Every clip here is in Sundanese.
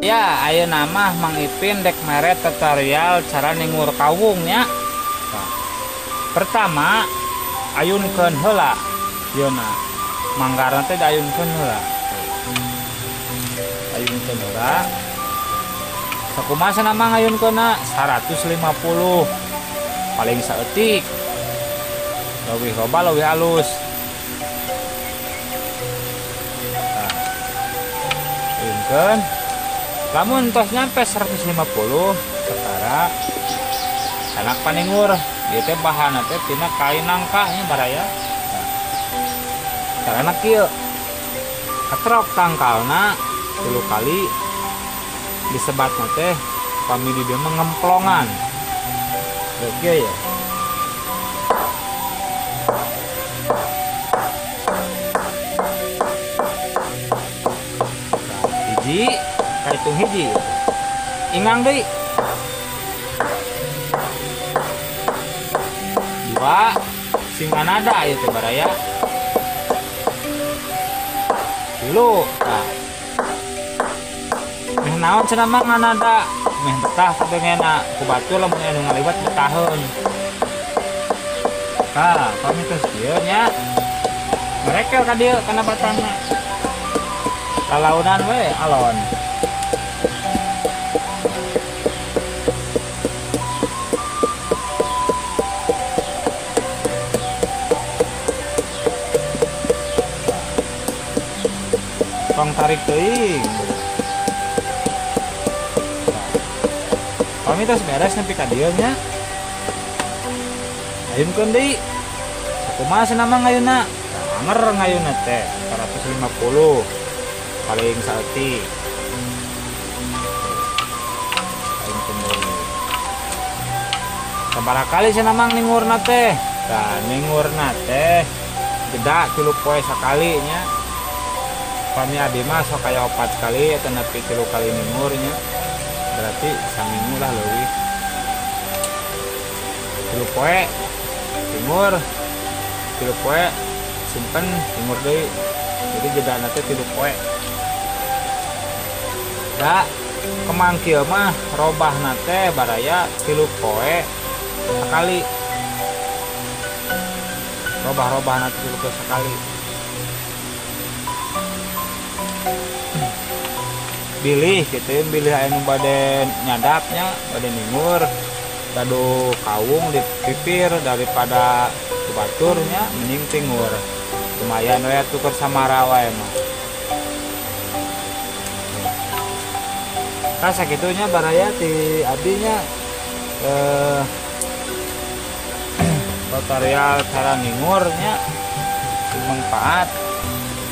Ya, ayeuna mah Mang Ipin dek mere tutorial cara ningur kawung nya. Nah, pertama ayunkeun heula yeuna. Manggarna teh diayunkeun heula. Ayunkeun heula. Sakumaha cenah mah ngayunkeunna 150. Paling saeutik. Leuwih loba leuwih alus. Nah, ayunkeun. Lamun tos nyampe 150 setara sanak paningur ieu teh bahanna teh tina kain nangka nya baraya. Nah, carana kieu, ketrok tangkalna 3 kali disebatna teh pami di dieu mah ngemplongan. Leuh kieu ya. Nah, hiji kahitung hiji ingang deui 2 sing nada ieu teh baraya 3. Tah meh naon cenah mah nganada meh betah kabengena ku batur lamun anu ngaliwat betaheun. Tah pami tos kieu nya merekel ka dieu kana batangna lalaunan we alon. Tong tarik teuing. Pami tos beres nepi ka dieu nya. Ayunkeun deui. Sakumaha cenah mah ngayunna? Anger ngayunna teh 150 paling saeutik. Ayunkeun deui. Sabaraha kali cenah mah ningurna teh? Tah ningurna teh jeda 3 poe sakali nya. Pami abi mah sok aya 4 kali atau nepi 3 kali ningurnya, berarti saminggu lah leuwih. 3 poe ningur, 3 poe simpen ningur deui, jadi jedana teh 3 poe. Da kemang kieu mah robahna teh baraya 3 poe sakali, robah-robahna teh 3 poe sakali. Bilih gitu, bilih anu bade nyadapnya, bade ningur, gaduh kawung di pipir daripada baturnya mending tingur. Lumayan we tuker samara wae mah. Tah sakitunya baraya ti abdinya tutorial cara ningurnya manfaat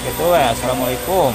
gitu we. Assalamualaikum.